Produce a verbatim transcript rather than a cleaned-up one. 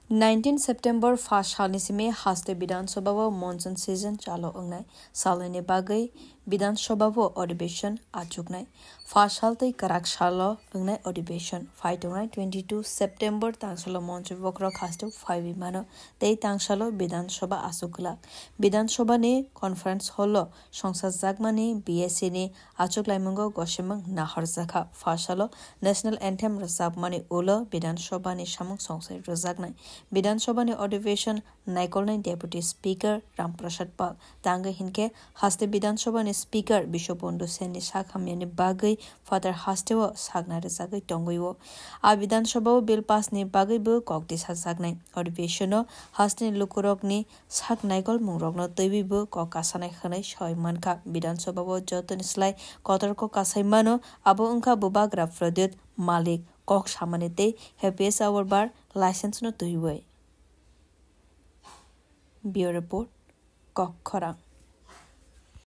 Nineteen September pha salni simi haste Bidhan Sabha o monsoon season chalo wngnai. Salnini bagwi Bidhan Sabha o adhibeshon achuknai. Pha sal tei kwrak salo wngnai adhibeshon. Phai tongnai twenty two September tangsalo monchwi bokhorok haste phaiwi mano tei tangsalo Bidhan Sabha achuk glak. Bidhan Sabha ni conference hall o songsajakmani B S C ni achuklaimungo gosimung nahorjakha. Pha salo National Anthem rwchapmani ulo Bidhan Sabha ni samung songsai rwjaknai. Bidhan Sabha ni adhibeshon naikolnai Deputy Speaker Ram Prasad Pal. Tangwi hinkhe haste Bidhan Sabha ni Speaker Biswabandhu Sen ni sak hamyani bagwi phatar haste o sakna rwjagwi tongwi o. A Bidhan Sabha o Bill pass ni bagwi bo kok tisajaknai. Adhibeshon o haste ni lukurok ni sak naikol mungrokno twiwi bo kok kasanai hwnwi soi mankha. Bidhan Sabha o jotoni slai kotor kok kasai mano, abo wngkha Bubagra Pradyut Malik kok samani tei Happiest Hour Bar license no twiwi. Bureau Report, Kok Khorang.